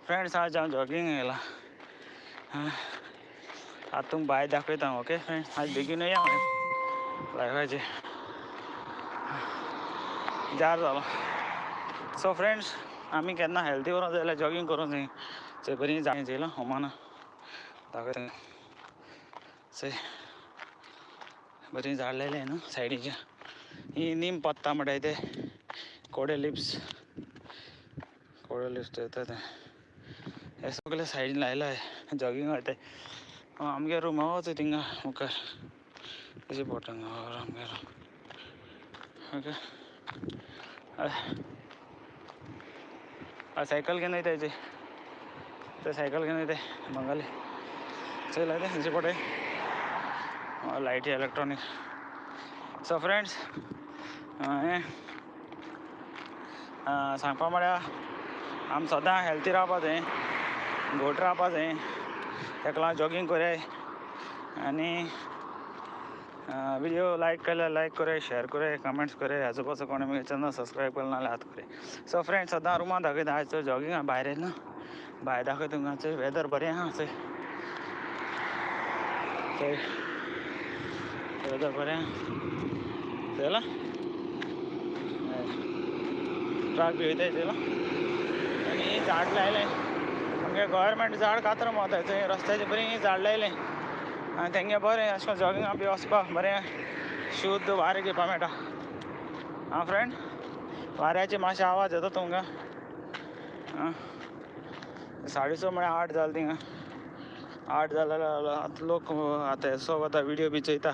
Friends आज हांव jogging येयला. आतां तुमकां भायर दाखयता. ओके फ्रेंड्स, आज बेगीन या लायफाचे जार जालो. सो फ्रेंड्स, आमी केन्ना हेल्दी उरोंक जाय जाल्यार जॉगिंग करूंक जाय. चोय बरी झाडां चोयला होमाना दाखयता. चोय बरीं झाड लायलें न्हू सायडीच्या. ही नीम पत्ता म्हणटाय ते कोडे लिप्स, कोडे लिप्स येता ते हे सगळे सायडीन लायला जॉगिंग वयताय. आमगे रूम आहा थिंगा मुखार तशें पडटा आमगे रूम. ओके, सायकल घेवन वयताय ते सायकल घेवन वयताय बंगाली चोयला ते दिश्टी पडटाय लायटी इलेक्ट्रॉनीक. सो फ्रेंड्स, हें सांगपा म्हळ्यार आमी सदां हेल्थी रावपा जाय, घट रावपा जाय. तेका लागून जॉगिंग कोराय आनी व्हिडियो लायक केल्यार लायक कोराय, शेअर कोराय, कमेंट्स कोराय. आजूबाजू कोणें म्हगे चॅनल सबस्क्रायब केलें ना जाल्यार हात कोराय. सो फ्रेंड्स, सदां रुमान दाखयता. आयज चोय जॉगिंगा भायर येयला न्हू, भायर दाखयता तुमकां. चोय वेदर बरें आहा. चोय चोय वेदर बरें आहा. चोयला ट्रक बी वयताय चोयला. आनी झाड लायलें आमगे गव्हर्मेंट झाड कातरो मारताय. थंय रस्त्याचेर बरीं झाड लायलें आनी तेंगे बरें अशें करून जॉगिंगा बी वचपाक बरें शुद्ध वारें घेवपाक मेळटा. आं फ्रेंड, वाऱ्याचे मातशे आवाज येता तुमकां. आं 6:30 म्हळ्यार 8 जालें थिंगा. 8 जालें आतां लोक आतां येसो वता व्हिडियो बी चोयता.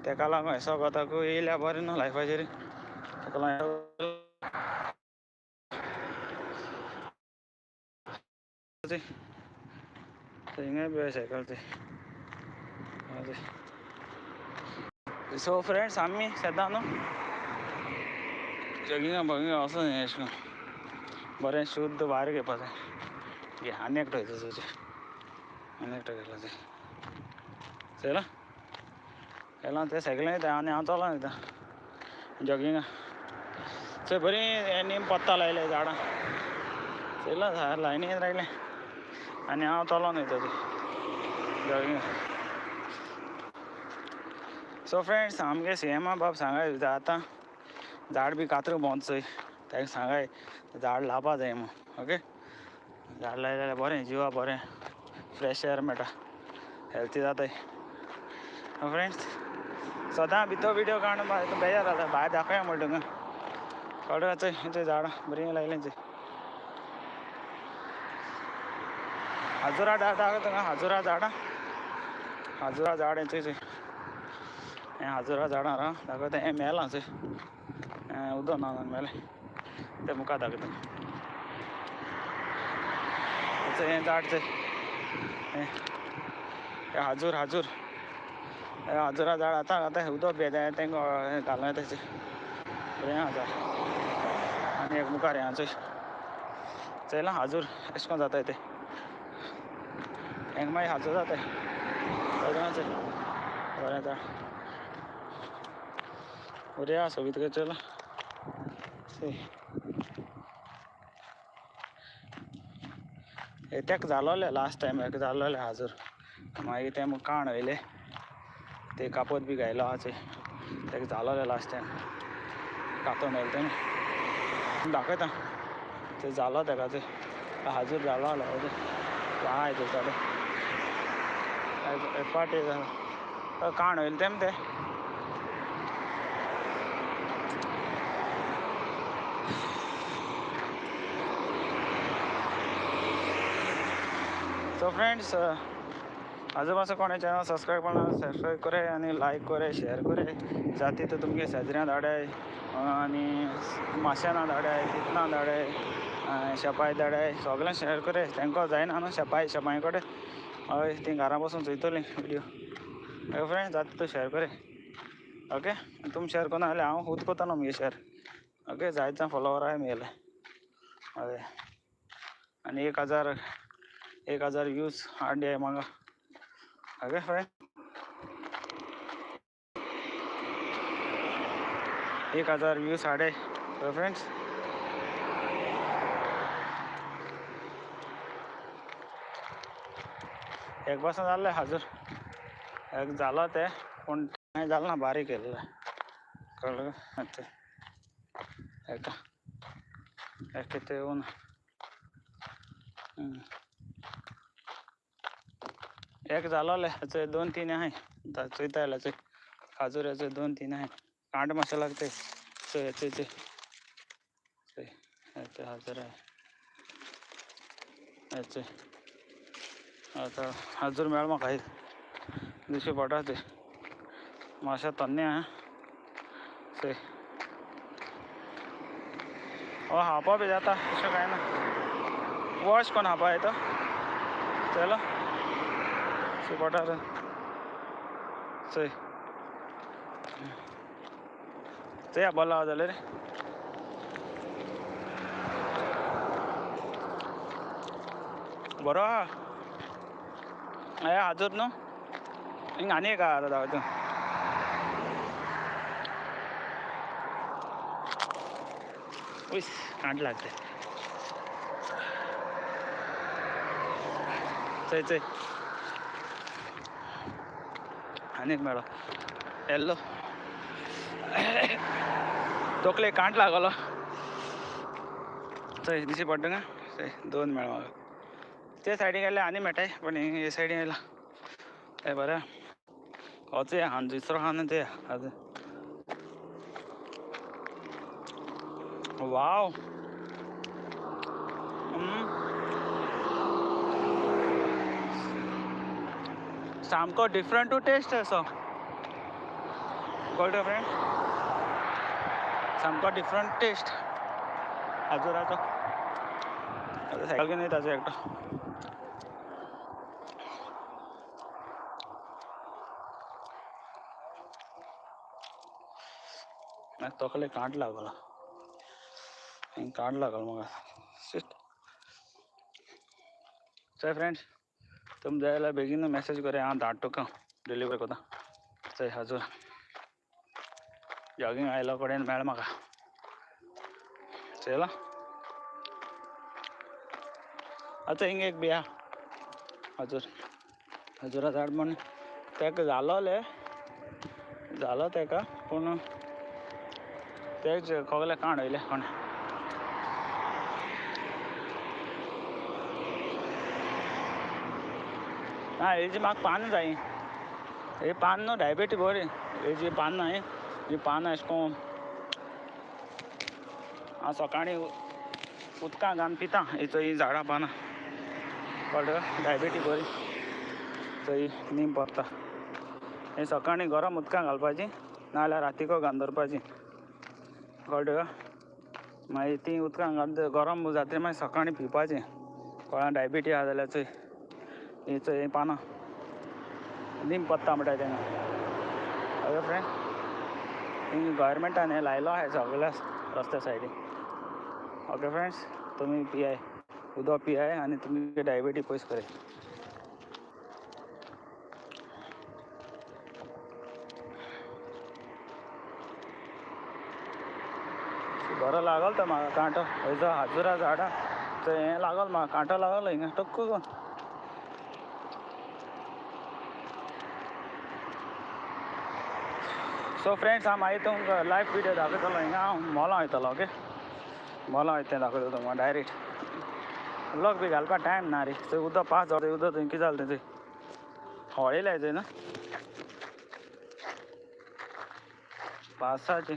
तेका लागून येसो वता येयल्या बरें न्हू लायफाचेर. तेका लागून हिंगाय बी सायकल ते. सो फ्रेंड्स, आमी सदां न्हू जॉगिंगा बॉगिंगा वचून अशें करून बरें शुद्ध वारें घेवपा जाय. घे आनी एकटो वयता चोय, आनी एकटो गेलो ते चोयला गेला ते सायकलीन वयता आनी हांव चलोन वयता जॉगिंगा. चोय बरीं नीम पत्ता लायले झाडां चोयला लायनीन रायलें आनी हांव चलोन वयता ते जॉगिंगा. सो फ्रेंड्स, आमगे सीएमा बाब सांगाय आतां झाड बी कातरूंक भोंवता चोय, ताका सांगाय झाड लावपा जाय म्हूण. ओके, झाड लायलें जाल्यार बरें जिवा बरें फ्रेश एअर मेळटा, हेल्थी जाताय. फ्रेंड्स, सदां भितर व्हिडियो काडून बेजार जाता, भायर दाखोवया म्हणटा तुमकां. कळ्ळें? चोय चोय झाडां बरीं लायलीं चोय. हाजुरा झाड दाखयता तुमकां, हाजुरा झाडां, हाजुरा झाड हें चोय चोय, हें हाजुरा झाडां आहा दाखयता. हें मेलां चोय, हें उदक ना मेलें तें मुखार दाखयता. हें झाड चोय, हें हाजूर, हाजूर, हें हाजुरा झाड. आतां आतां उदक पियेता तेंकां घालूं येता चोय, बरें आहा झाड. आनी एक मुखार हें चोय, चोयला हाजूर अशें करून जाता तें. हेंका मागीर हाजूर जाता चोय, बरें झाड बरें आहा सोबीत चोयला. तेका जालोलें लास्ट टायम एक जालोलें हाजूर, मागीर तें काण वयलें ते कापोत बी घायलो आहा चोय, तेका जालोलें लास्ट टायम कातोन वयलें तें दाखयता. ते जालो तेका चोय हाजूर जालो आसलो वाय चोयताले पाट काण वयलें तें तें. सो फ्रेंड्स, आजूबाजू कोणें चॅनल सबस्क्रायब करना सबस्क्रायब करे आनी लायक करे, शेअर करे. जाती तर तुमगे शेजऱ्यां धाडाय आनी माशेना धाडाय, तितना धाडाय, शेपाय धाडाय, सगळें शेअर करे. तांकां जायना न्हू शेपाय, शेपाय कडेन हय तीं घरा बसून चोयतलीं व्हिडियो. ओके फ्रेंड्स, जाता तूं शेअर करे. ओके, तुमी शेअर करना जाल्यार हांव खूद करतलो मुगे शेअर. ओके, जायत जाण फॉलोवर आहाय मुगेले. हय, आनी 1000 व्यूज हाडले म्हाका. ओके फ्रेंड, 1000 व्यूज हाडे फ्रेंड्स. एक पासून जाल्लें हाजूर एक जालो ते पूण कांय जालें ना बारीक येयल्लें कळ्ळें तें एका एक कितें येवन एक जालोले चोय 2-3 आहाय चोयता जाल्यार चोय खाजूर चोय 2-3 आहाय कांट मातशें लागता चोय चोय चोय चोय चोय हाजूर आहाय चोय आतां हाजूर मेळ म्हाका एक दिश्टी पडटा ते मातशें तन्ने आहा चोय हो हापा बी जाता तशें कांय ना वॉश कोण हापा येता चलो पडटा चोय चोया बरो आहा जाल्यार बरो आहा हे हाजूर न्हू हिंगा आनी एक आहा आतां दाखयता उस कांट लागते चोय चोय आनी एक मेळो येल्लो तकले कांट लागलो चोय दिश्टी पडटा ना चोय 2 मेळ म्हाका ते सायडीन गेल्यार आनी मेळटाय पूण हे सायडीन येयला हे बरें होच आहा दुसरो आहा न्हू ते आतां वाव सामको डिफरंट टू टेस्ट असो कळ्ळें फ्रेंड सामको डिफरंट टेस्ट हाजुराचो सायकल घेवन वयता एकटो तकले कांट लागलो कांट लागलो म्हाका चल फ्रेंड्स तुम जाय जाल्यार बेगीन मॅसेज करे हांव धाड तुका डिलिव्हरी करता चल हाजूर जॉगिंग आयलो कडेन मेळ म्हाका चला आतां हिंगा एक बी आहा हाजूर हाजुरा झाड म्हण तेका जालोले जालो तेका पूण तेच खोगले कांड वयले कोण ना हेजी म्हाका पानां जाय हे पान न्हू डायबिटीज बरी हेजी पानां ही पानां अशें कोन्न हांव सकाळीं उदकां घालून पिता हेचो ही झाडां पानां कळ्ळें डायबिटीज बरी चोय नीम पडटा हे सकाळीं गरम उदकां घालपाची नाजाल्यार रातीको घालून दवरपाची कळ्ळें मागीर ती उदकां घालून गरम जातकीर मागीर सकाळीं पिवपाचें कोणा डायबिटीज आहा जाल्यार चोय ही चोय ही पानां नीम पत्ता म्हणटा तेंका ओके फ्रेंड हिंगा गव्हर्मेंटान हें लायलो आहा सगळ्या रस्त्या सायडीन ओके फ्रेंड्स तुमी पियाय उदक पियाय आनी तुमी डायबिटीज पयस कराय बरो लागल तो म्हाका कांटो हेजो हाजुरा झाडां थंय हें लागल म्हाका कांटो लागलो हिंगा टक्क करून सो फ्रेंड्स हांव मागीर तुमकां लायव्ह विडियो दाखयतलो हिंगा हांव मोलां वयतलो ओके मोलां वयता तें दाखयतलो तुमकां डायरेक्ट व्लॉग बी घालपाक टायम ना रे थंय उदक पास जाता उदक थंय कितें जालें तें थंय होळेलें थंय न्हू पावसाचें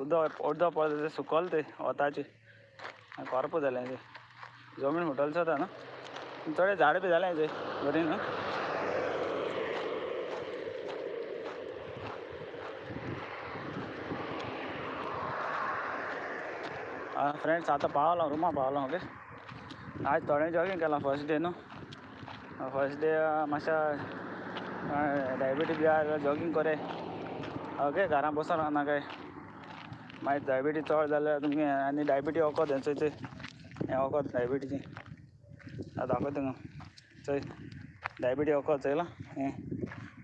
उदक उदक पडलें तें सुकल तें वताचें करप जालें तें जमीन फुटल जाता न्हू थोडे झाड बी जालें थंय बरीं न्हू फ्रेंड्स आतां पावलो रुमा पावलो ओके आज थोडें जॉगिंग केलां फर्स्ट डे न्हू फर्स्ट डे मातशें डायबिटीज बी आहा जॉगिंग करे ओके घरां बसून रावना काय मागीर डायबिटीज चड जाल्यार तुमगे आनी डायबिटीज वखद हें चोय चोय हें वखद डायबिटीजें आतां दाखयता तुमकां चोय डायबिटीज वखद चोयलां हें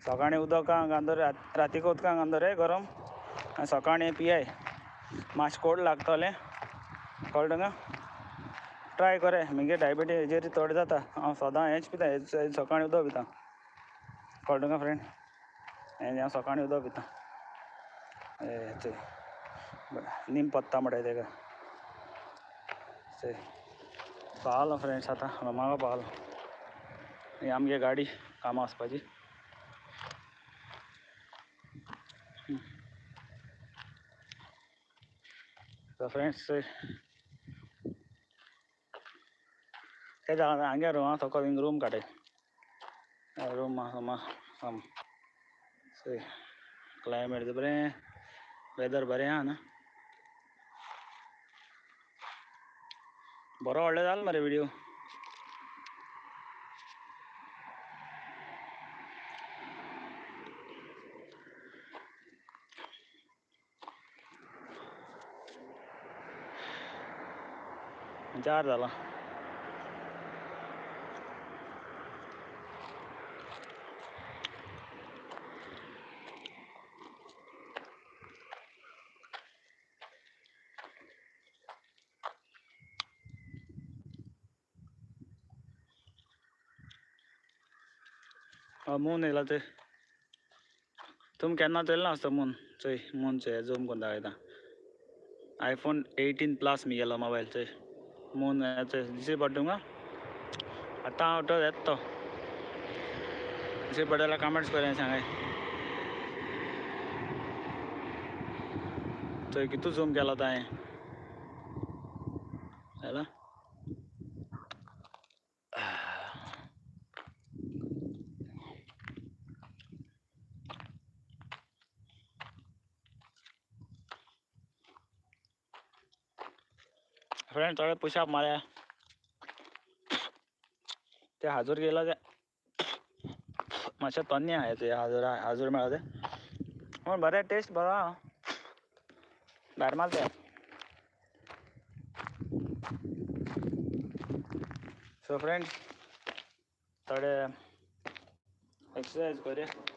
सकाळीं उदकां घालून दवर रातीक उदकां घालून दवर गरम आनी सकाळीं पियाय मातशें कोड लागतलें कळ्ळें तुका ट्राय करे, मुगे डायबिटीज हेजेर थोडें जाता. हांव सदां हेंच पिता, हें सकाळीं उदक पिता. कळ्ळें तुका फ्रेंड? हें हांव सकाळीं उदक पिता. हें नीम पत्ता म्हणटाय तेका. चोय पावलो फ्रेंड्स, आतां रुमाको पावलो. ही आमगे गाडी कामां वचपाची. सो फ्रेंड्स ते जालां हांगे रुमा सकयल हिंग रूम काडे, रूम आहा साम. चोय क्लायमेट बरें, वेदर बरें आहा न्हू. बरो व्हडलो जालो मरे व्हिडियो. चार जाला. मून येयला ते तुमी केन्ना चोयलें ना आसता मून. चोय मून, चोय झूम करून दाखयता. IPhone 18 plus मुगेलो mobile. चोय मून चोय दिश्टी पडटा तुमकां. आतां हांव तो येता तो दिश्टी पडटा जाल्यार कमेंट्स करूं सांगाय. चोय कितू झूम केला तो हांवें. जालां. फ्रेंड थोडे पुशअप मारया. ते हाजूर गेला ते मातशें तन्ने आहा ते हाजूर, हाजूर मेळ्ळा ते पूण बरें टेस्ट बरो आहा. भायर मारता. सो फ्रेंड्स थोडे एक्सरसाइज करूया.